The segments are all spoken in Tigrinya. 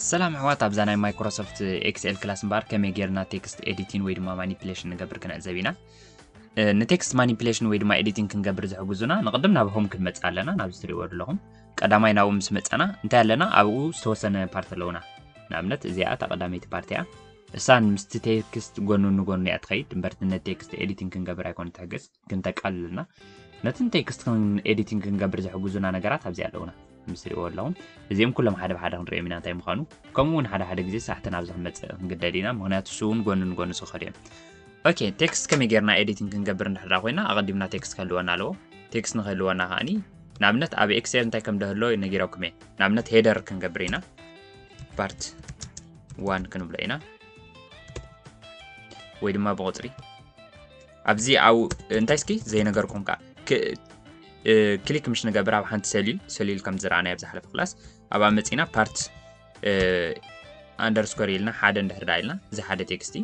ሰላም ኣሕዋት፣ ኣብዛ ናይ ማይክሮሶፍት ኤክስኤል ክላስ እምበኣር ከመይ ጌርና ቴክስት ኤዲቲን ወይ ድማ ማኒፕሌሽን ንገብር ክንዕዘብ ኢና። እ፣ ንቴክስት ማኒፕሌሽን ወይ ድማ ኤዲቲንግ ክንገብር ዝሕግዙና ንቕድም ናብ ሆም ክንመጽእ ኣለና። ናብዚ ትሪእዎ ዘለኹም ቀዳማይ ናብኡ ምስ መጸና እንታይ ኣለና? ኣብኡ ዝተወሰነ ፓርት ኣለውና። ንኣብነት እዚኣ እታ ቀዳመይቲ ፓርቲ እያ። እሳ ምስቲ ቴክስት ጎኑ ንጎኑ እያ ትኸይድ እምበር ነቲ ቴክስት ኤዲቲንግ ክንገብር ኣይኮነ ትሕግዝ። ክንተቃልልና ነትን ቴክስት ኤዲቲንግ ክንገብር ዝሕግዙና ነገራት ኣብዚ ኣለውና። ምስ ትሪእዎ ኣለኹም እዚኦም ኩሎም ሓደ ብሓደ ክንሪኦም ኢና እንታይ ምዃኑ። ከምኡ እውን ሓደ ሓደ ግዜ ሳሕቲ ናብዚ ክንመፅእ ክንግደድ ኢና፣ ምክንያቱ እሱ እውን ጎኒ ንጎኒ ዝኸዱ እዮም። ኦኬ፣ ቴክስት ከመይ ጌርና ኤዲቲንግ ክንገብር እንድሕር ኮይና ኣቐዲምና ቴክስት ክህልወና ኣለዎ። ቴክስት ንክህልወና ከዓኒ ንኣብነት ኣብ ኤክስኤል እንታይ ከም ደህሎ ነጊረኩም እየ። ንኣብነት ሄደር ክንገብር ኢና፣ ፓርት ዋን ክንብሎ ኢና ወይ ድማ ብቁፅሪ ኣብዚ ኣብ እንታይ እስኪ ዘይነገርኩም ከዓ ክሊክ ምሽ ንገብር ኣብ ሓንቲ ሰሊል ሰሊል ከም ዝረኣናዮ ኣብ ዝሓለፈ ክላስ ኣብኣ መፂና ፓርት ኣንደርስኮር ኢልና ሓደ እንድሕር ዳ ኢልና እዚ ሓደ ቴክስቲ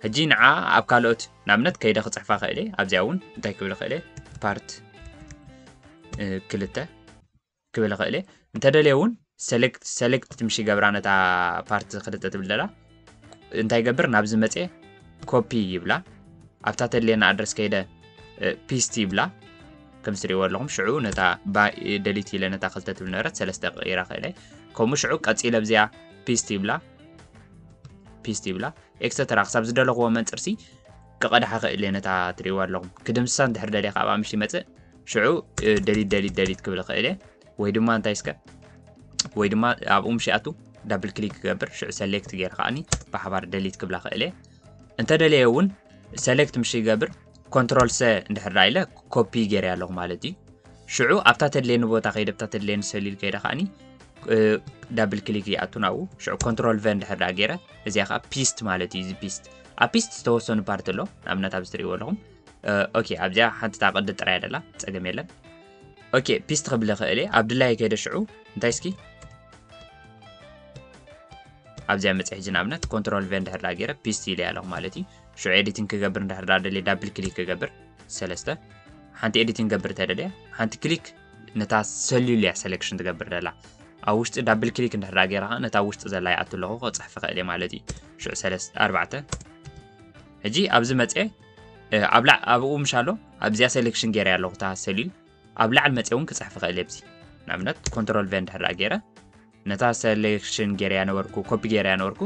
ሕጂ ንዓ ኣብ ካልኦት ንኣብነት ከይደ ክፅሕፋ ክእለ ኣብዚኣ እውን እንታይ ክብል ክእለ ፓርት ክልተ ክብል ክእለ እንተደልየ እውን ሰሌክት ሰሌክት ትምሽ ይገብራ ነታ ፓርት ክልተ ትብል ደላ እንታይ ይገብር ናብዚ መፅየ ኮፒ ይብላ ኣብታ ተድልየና ኣድረስ ከይደ ፒስት ይብላ ከም ትሪእዎ ኣለኹም ሽዑ ነታ ደሊት ኢለ ነታ ክልተ ትብል ነበረት ሰለስተ ቀይራ ክእለ ከምኡ ሽዑ ቀፂለ ኣብዚኣ ፒስት ይብላ ፒስት ይብላ ኤክሰተራ ክሳብ ዝደለኽዎ መንፅርሲ ክቐድሓ ክእል እየ ነታ ትሪእዋ ኣለኹም ክድምስሳ እንድሕር ደልየ ካብ ምሽ ይመፅእ ሽዑ ደሊት ደሊት ደሊት ክብል ክእል እየ ወይ ድማ እንታይ እስከ ወይ ድማ ኣብኡ ምሽ ኣቱ ዳብል ክሊክ ክገብር ሽዑ ሰሌክት ገይረ ከዓኒ ብሓባር ደሊት ክብላ ክእል እየ እንተደለየ እውን ሰሌክት ምሽ ይገብር ኮንትሮል ሰ እንድሕር ኢለ ኮፒ ገይረ ኣለኹ ማለት እዩ ሽዑ ኣብታ ተድልየኒ ቦታ ከይደ ኣብታ ተድልየኒ ሰሊል ከይደ ከዓኒ ዳብል ክሊክ ይኣቱ ናብኡ ሽዑ ኮንትሮል ቨ እንድሕር ዳ ገይረ እዚኣ ከዓ ፒስት ማለት እዩ እዚ ፒስት ኣብ ፒስት ዝተወሰኑ ፓርት ኣሎ ንኣብነት ኣብዚ ትሪእዎ ኣለኹም ኦኬ ኣብዚኣ ሓንቲ ታ ቅዲ ጥራይ ደላ ፀገም የለን ኦኬ ፒስት ክብል ክእል ኣብ ድላይ ከይደ ሽዑ እንታይ እስኪ ኣብዚኣ መፅእ ሕጂ ንኣብነት ኮንትሮል ቨ እንድሕር ዳ ገይረ ፒስት ኢለ ኣለኹ ማለት እዩ ሽዑ ኤዲቲንግ ክገብር እንድሕር ዳ ደልየ ዳብል ክሊክ ክገብር ሰለስተ ሓንቲ ኤዲቲንግ ገብር ተደልየ ሓንቲ ክሊክ ነታ ሰሊል እያ ሰሌክሽን ትገብር ደላ ኣብ ውሽጢ ዳብል ክሊክ እንድሕር ዳ ገይራ ከዓ ነታ ውሽጢ ዘላ ይኣቱ ኣለኹ ክፅሕፍ ክእል ማለት እዩ ሽዑ ሰለስተ ኣርባዕተ ሕጂ ኣብዚ መፅአ ኣብ ላዕ ኣብኡ ምሽ ኣሎ ኣብዚኣ ሴሌክሽን ገይረ ኣለኹ እታ ሰሊል ኣብ ላዕሊ መፅአ እውን ክፅሕፍ ክእል ኣብዚ ንኣብነት ኮንትሮል ቨ እንድሕር ገይረ ነታ ሴሌክሽን ገይረ ነበርኩ ኮፒ ገይረ ነበርኩ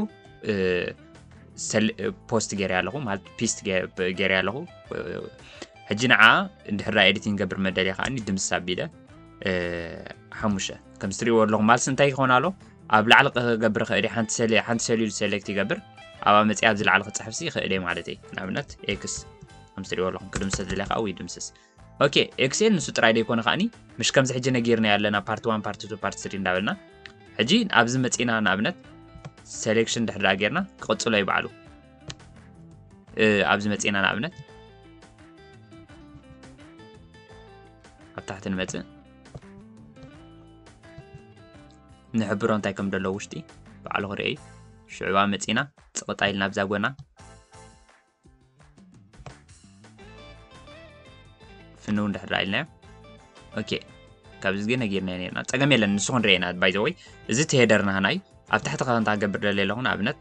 ፖስት ገይረ ኣለኹ ማለት ፒስት ገይረ ኣለኹ ሕጂ ንዓ እንድሕር ኤዲቲንግ ገብር መደልየ ከዓኒ ድምስ ኣቢለ ሓሙሽተ ከም ትሪእዎ ኣለኹም ማለት እንታይ ይኸውን ኣሎ ኣብ ላዕሊ ክገብር ክእል ሓንቲ ሰሊል ሴሌክት ይገብር ኣብኣ መፅእ ኣብዚ ላዕሊ ክፅሕፍሲ ይኽእል እየ ማለት እዩ ንኣብነት ኤክስ ከም ትሪእዎ ኣለኹም ክድምሰስ ዝለ ከዓ ወይ ድምስስ ኦኬ ኤክስኤል ንሱ ጥራይ ደይኮነ ከዓኒ ምሽ ከምዚ ሕጂ ነጊርና ያለና ፓርት ዋን ፓርት ቱ ፓርት ስሪ እንዳበልና ሕጂ ኣብዚ መፂና ንኣብነት ሴሌክሽን ድሕር ዳ ጌርና ክቕፅሎ ይበዓሉ ኣብዚ መፂና ንኣብነት ኣብ ታሕቲ ንመፅእ ንሕብሮ እንታይ ከም ደሎ ውሽጢ ባዕሉ ክርኢ እዩ ሽዑባ መፂና ፅቕጣ ኢልና ኣብዛ ጎና ፍንው እንድሕር ኢልናዮ ኦኬ ካብዚ ግን ነጊርና ነርና ፀገም የለን ንሱ ክንርኢ ኢና ባይዘወይ እዚ ትሄደርና ሃናይ ኣብ ታሕቲ ከንታ ገብር ደለ ኣለኹ ንኣብነት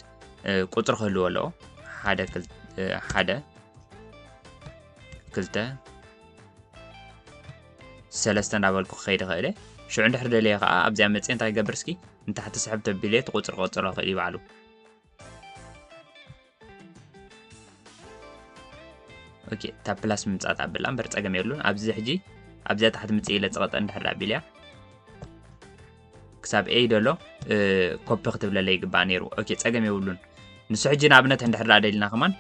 ቁፅሪ ክህልዎ ኣለዎ ሓደ ሓደ ክልተ ሰለስተ እንዳበልኩ ክኸይድ ኽእለ ሽዑ እንድሕር ደልየ ከዓ ኣብዚኣ መፅእ እንታይ ገብር እስኪ ንታሕቲ ስሕብ ተቢለ እቲ ቁፅሪ ክቐፅሎ ክእል ይባዕሉ ኦኬ እታ ፕላስ ምምፃእ ተኣብላ እምበር ፀገም የብሉን ኣብዚ ሕጂ ኣብዚኣ ታሕቲ ምፅእ ኢለ ፀቐጠ እንድሕር ኣቢልያ ክሳብ ኤይ ደሎ ኮፒ ክትብለለ ይግባእ ነይሩ ኦኬ ፀገም የብሉን ንሱ ሕጂ ንኣብነት እንድሕር ደልና ከማን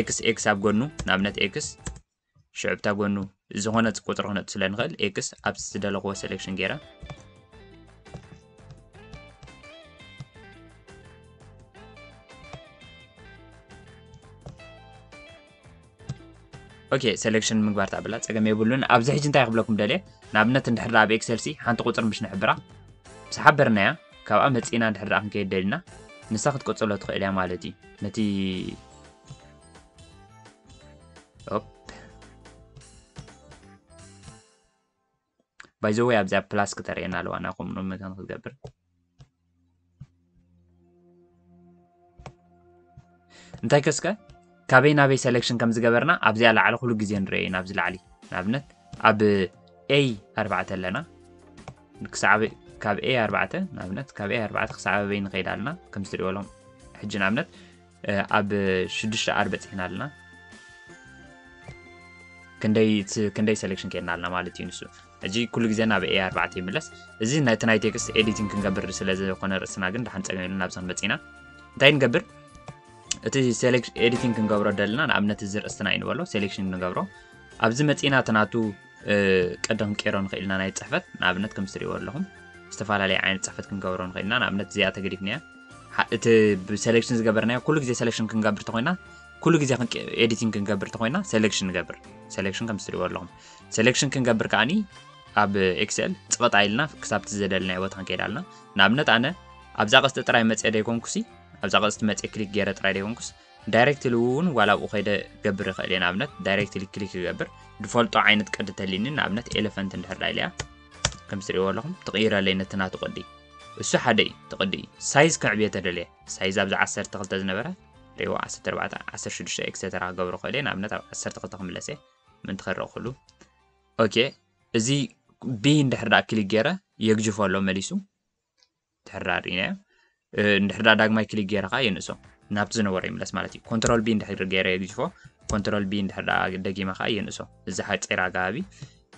ኤክስ ኤክስ ኣብ ጎኑ ንኣብነት ኤክስ ሽዕብታ ጎኑ ዝኾነ ቁፅሪ ክነጥ ስለ ንኽእል ኤክስ ኣብ ዝደለኽዎ ሴሌክሽን ገይረ ኦኬ ሴሌክሽን ምግባር ታብላ ፀገም የብሉን ኣብዚ ሕጂ እንታይ ክብለኩም ደልየ ንኣብነት እንድሕር ኣብ ኤክሰል ሲ ሓንቲ ቁፅር ምሽ ንሕብራ ምስ ሓበርናያ ካብኣ መፂና እንድሕር ደኣ ክንከይድ ደሊና ንሳ ክትቀፅሎ ትኽእል እያ ማለት እዩ ነቲ ባይዘወይ ኣብዚኣ ፕላስ ክተርእየና ኣለዋ ናኹም መታን ክትገብር እንታይ ከስከ ካበይ ናበይ selection ከም ዝገበርና ኣብዚኣ ላዕሊ ኩሉ ግዜ ንርአ ኢና። ኣብዚ ላዕሊ ንኣብነት ኣብ A ኣርባዕተ ኣለና። ክሳዕ ኣበይ- ካብ A ኣርባዕተ ንኣብነት ካብ A ኣርባዕተ ክሳዕ ኣበይ ንኸይድ ኣለና። ከም ዝትሪእዎ ኣለኹም ሕጂ ንኣብነት ኣብ ሽዱሽተ ኣር በፂሕና ኣለና። ክንደይ ክንደይ selection ከይድና ኣለና ማለት እዩ ንሱ። ሕጂ ኩሉ ግዜ ናብ A ኣርባዕተ ይምለስ። እዚ ነቲ ናይ text editing ክንገብር ስለ ዝኾነ ርእስና ግን ደሓን ፀገም የለን። ናብዚ ክንመፅእ ኢና። እንታይ ንገብር? እቲ selection editing ክንገብሮ ደልና ንኣብነት እዚ ርእስና እዩ ንበሎ selection ንገብሮ። ኣብዚ መፂና እቲ ናቱ ቅዲ ክንቀይሮ ንኽእል ኢና። ናይ ፅሕፈት ንኣብነት ከም ትሪእዎ ኣለኹም ዝተፈላለየ ዓይነት ፅሕፈት ክንገብሮ ንኽእል ኢና። ንኣብነት እዚኣ ተገዲፍናያ። እቲ ብselection ዝገበርናዮ ኩሉ ግዜ selection ክንገብር ተኮይና ኩሉ ግዜ editing ክንገብር ተኮይና selection ንገብር። Selection ከም ትሪእዎ ኣለኹም selection ክንገብር ከዓኒ ኣብ Excel ፅቕጥ ኢልና ክሳብቲ ዘደልናዮ ቦታ ክንከይድ ኣለና። ንኣብነት ኣነ ኣብዛ ቀስቲ ጥራይ መፅአ ደይኮንኩሲ ኣብዛ ቀስቲ መፅአ click ገይረ ጥራይ ደይኮንኩስ directly እውን ዋላ ኣብኡ ከይደ ገብር ይኽእል እየ። ንኣብነት directly click ይገብር ድፈልጦ ዓይነት ቅዲ ተልኒ ንኣብነት elephant እንድሕር ዳ ኢለያ ከም ትሪእዎ ኣለኹም ትቕይረለይ ነቲ ናቱ ቅዲ። እሱ ሓደ እዩ እቲ ቅዲ እዩ። Size ክዕብዮ ተደልየ size ኣብዚ ዓሰርተ ክልተ ዝነበረ ሪዎ ዓሰርተ ኣርባዕተ ዓሰርተ ሽዱሽተ etcetera ክገብሮ ክእል እየ። ንኣብነት ኣብ ዓሰርተ ክልተ ክምለስ እየ ምእንቲ ክረእኹሉ። Okay እዚ B እንድሕር ዳ click ገይረ የግጅፎ ኣሎ መሊሱ። ድሕር ዳ ርኢናዮ እንድሕር ዳ ዳግማይ click ገይረ ከዓ የንእሶ ናብቲ ዝነበሮ ይምለስ ማለት እዩ። Control B እንድሕር ገይረ የግጅፎ Control B እንድሕር ዳ ደጊመ ከዓ የንእሶ። እዚ ሓፂር ኣገባብ እዩ።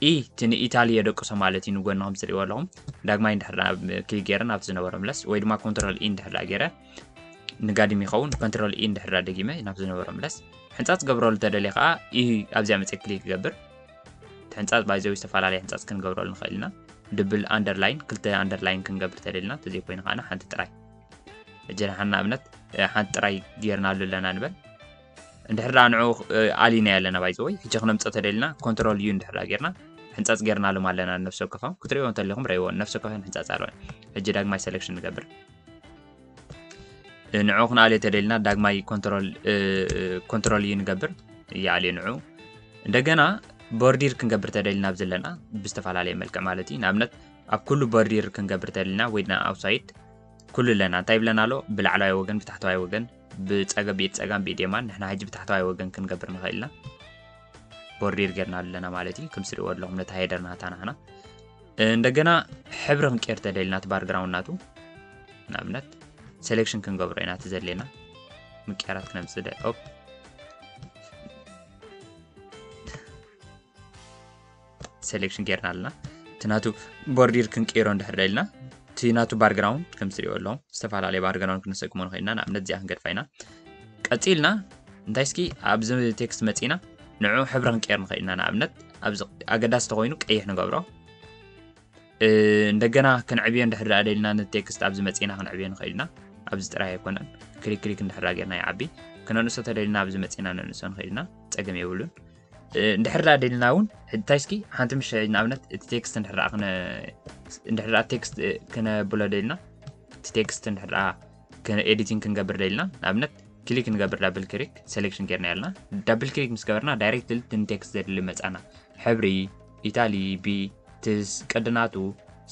E እቲ ንኢታሊ የደቅሶ ማለት እዩ። ንጎኒ ከም ትሪእዎ ኣለኹም ዳግማይ እንድሕር ዳ click ገይረ ናብቲ ዝነበሮ ምለስ ወይ ድማ Control E እንድሕር ዳ ገይረ ንጋዲም ይኸውን Control E እንድሕር ዳ ደጊመ ናብቲ ዝነበሮ ምለስ። ሕንፃፅ ገብረሉ ተደልየ ከዓ E ኣብዚኣ መፅእ click ይገብር። ሕንፃፅ by the way ዝተፈላለየ ሕንፃፅ ክንገብረሉ ንኽእል ኢና። Double underline ክልተ underline ክንገብር ተደልና ተዘይኮይኑ ከዓና ሓንቲ ጥራይ። ሕጂ ንሓና ኣብነት ሓንቲ ጥራይ ጌርናሉ ኣለና ንበል። እንድሕር ደኣ ንዑ ኣሊና ኣለና by the way ሕጂ ክነምፀ ተደልና Control U እንድሕር ደኣ ጌርና ሕንፃፅ ጌርናሎም ኣለና። ነፍሲ ወከፎም ክትሪእዎ እንተለኹም ረእይዎ ነፍሲ ወከፈን ሕንፃፅ ኣለወን። ሕጂ ዳግማይ selection ንገብር። ንዑ ክንኣልዮ ተደልና ዳግማይ Control U ንገብር። ይኣልዮ ንዑ። እንደገና border ክንገብር ተደልና ኣብዚ ኣለና ብዝተፈላለየ መልክዕ ማለት እዩ። ንኣብነት ኣብ ኩሉ border ክንገብር ተደልና ወይ ድማ outside ኩሉ ኣለና እንታይ ይብለና ኣሎ? ብላዕለዋይ ወገን ብታሕተዋይ ወገን ብፀገም ብኢድ ፀጋም ብኢድ የማን ንሕና ሕጂ ብታሕተዋይ ወገን ክንገብር ንኽእል ኢና። Border ጌርና ኣለና ማለት እዩ። ከም ትሪእዎ ኣለኹም ነታ header ናታ ንሕና እንደገና ሕብሪ ክንቀይር ተደልና እቲ background ናቱ ንኣብነት selection ክንገብሮ ኢና እቲ ዘድልየና ምቅያራት ክነምፅእ ደ op selection ጌርና ኣለና። እቲ ናቱ border ክንቀይሮ እንድሕር ደልና እቲ ናቱ background ከም ትሪእዎ ኣለኹም ዝተፈላለየ background ክንሰክሞ ንኽእል ኢና። ንኣብነት እዚኣ ክንገድፋ ኢና። ቀፂልና እንታይ እስኪ ኣብዚ text መፂና ንዑ ሕብሪ ክንቀይር ንኽእል ኢና። ንኣብነት ኣብዚ ኣገዳሲ ተኮይኑ ቀይሕ ንገብሮ። እንደገና ክንዕብዮ እንድሕር ደኣ ደልና ን text ኣብዚ መፂና ክንዕብዮ ንኽእል ኢና። ኣብዚ ጥራይ ኣይኮነን click click እንድሕር ደኣ ጌርና ይዓቢ። ክነንእሶ ተደልና ኣብዚ መፂና ነንእሶ ንኽእል ኢና። ፀገም የብሉን። እንድሕር ደኣ ደልና እውን እንታይ እስኪ ሓንቲ ምሽ ንኣብነት እቲ text እንድሕር ደኣ ክነ እንድሕር ደኣ text ክነብሎ ደልና እቲ text እንድሕር ደኣ ክነ editing ክንገብር ደልና ንኣብነት click ንገብር double click selection ጌርና ያልና double click ምስ ገበርና direct ን text ዘድሊ መፃና ሕብሪ ኢታሊ ቢ ትስ ቅዲ ናቱ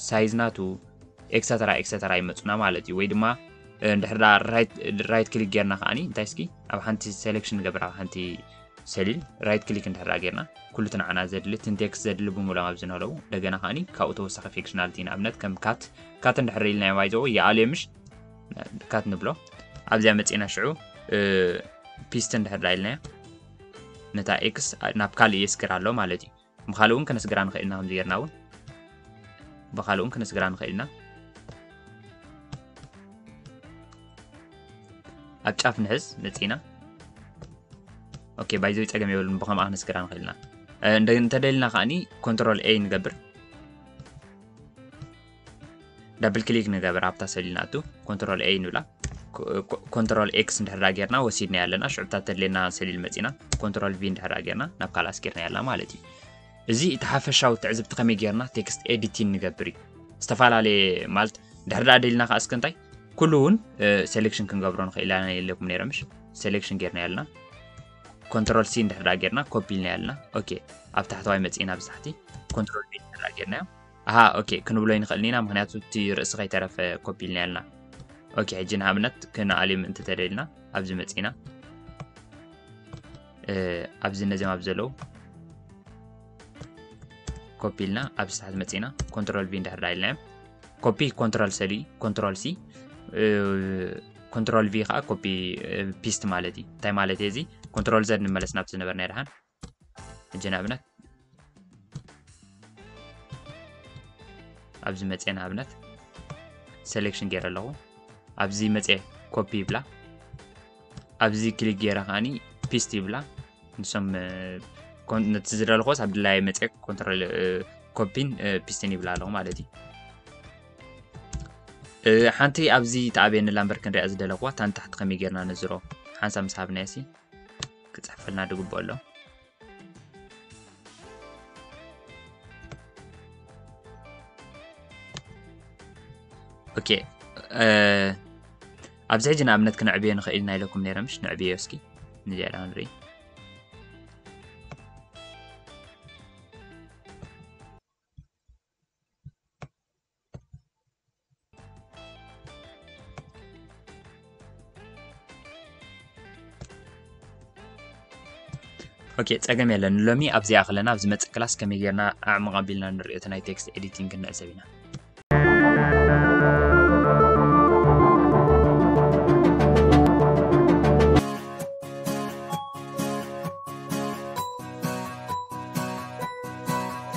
size ናቱ etcetera etcetera ይመፁና ማለት እዩ። ወይ ድማ እንድሕር ደኣ right click ጌርና ከዓኒ እንታይ እስኪ ኣብ ሓንቲ selection ንገብር ኣብ ሓንቲ ሰሊል right click እንድሕር ደኣ ጌርና ኩሉ እቲ ንዓና ዘድሊ ትን text ዘድሊ ብምሎም ኣብዚ ንህለው እንደገና ከዓኒ ካብኡ ተወሳኺ functionality ንኣብነት ከም cut cut እንድሕር ኢልናዮ by the way ይኣልዮ ምሽ cut ንብሎ ኣብዚኣ መፂና ሽዑ paste እንድሕር ደኣ ኢልናዮ ነታ X ናብ ካልእ የስግር ኣሎ ማለት እዩ። ብኻልእ እውን ከነስግራ ንኽእል ኢና ከምዚ ጌርና እውን ብኻልእ እውን ከነስግራ ንኽእል ኢና። ኣብ ጫፍ ንሕዝ መፂና okay by the way ፀገም የብሉን ብኸምኣ ክነስግራ ንኽእል ኢና። እንተደልና ከዓኒ control A ንገብር double click ንገብር ኣብታ ሰሊል ንኣቱ control A ንብላ control X እንድሕር ዳ ጌርና ወሲድና ያለና ሽዑብታ ተድልየና ሰሊል መፂና control V እንድሕር ዳ ጌርና ናብ ካልእ ኣስጊርና ያለና ማለት እዩ። እዚ እቲ ሓፈሻዊ ትዕዝብቲ ከመይ ጌርና text editing ንገብር እዩ። ዝተፈላለየ ማለት ድሕር ደኣ ደሊና ከዓ እስከ እንታይ ኩሉ እውን selection ክንገብሮ ንኽእል ኢና ኢለኩም ነይረ ምሽ selection ጌርና ያለና control C እንድሕር ደኣ ጌርና copy ኢልና ያለና okay ኣብ ታሕተዋይ መፂና ብዛሕቲ control V እንድሕር ደኣ ጌርናዮ ኣሃ okay ክንብሎ ይንኽእል ኢና ምክንያቱ እቲ ርእሲ ከይተረፈ copy ኢልና ያለና okay ሕጂ ንኣብነት ክንኣልዮም እንተተደሊና ኣብዚ መፂና ኣብዚ ነዚኦም ኣብ ዘለዉ ኮፒ ኢልና ኣብዚ ታሕቲ መፂና ኮንትሮል ቪ እንድሕር ዳ ኢልናዮም ኮፒ ኮንትሮል ሰሊ ኮንትሮል ሲ ኮንትሮል ቪ ከዓ ኮፒ ፒስት ማለት እዩ። እንታይ ማለት እዩ እዚ? ኮንትሮል ዘድ ንመለስ ናብቲ ዝነበርና ድሓን። ሕጂ ንኣብነት ኣብዚ መፅየ ንኣብነት ሴሌክሽን ገይረ ኣለኹ። ኣብዚ መፅየ ኮፒ ይብላ። ኣብዚ ክሊክ ገይረ ከዓኒ ፒስት ይብላ። ንሶም ነቲ ዝደለኹስ ኣብ ድላይ መፅየ ኮንትሮል ኮፒን ፒስትን ይብላ ኣለኹ ማለት እዩ። ሓንቲ ኣብዚ ተኣብየኒ ላምበር ክንሪኣ ዝደለኽዋ ታን ታሕቲ ከመይ ጌርና ንዝሮ ሓንሳብ ምስ ሃብናዮ ሲ ክፅሕፈልና ድግብኦ ኣሎ። ኦኬ ኣብዚ ሕጂ ንኣብነት ክነዕብዮ ንኽእል ኢና ኢለኩም ነይረ ምሽ? ነዕብዮ እስኪ ንዚኣ ንርኢ። ኦኬ ፀገም የለን። ሎሚ ኣብዚኣ ከለና ኣብ ዝመፅእ ክላስ ከመይ ጌርና ኣዕምቕ ኣቢልና ንሪኦ እቲ ናይ ቴክስት ኤዲቲንግ ክንዕዘብ ኢና።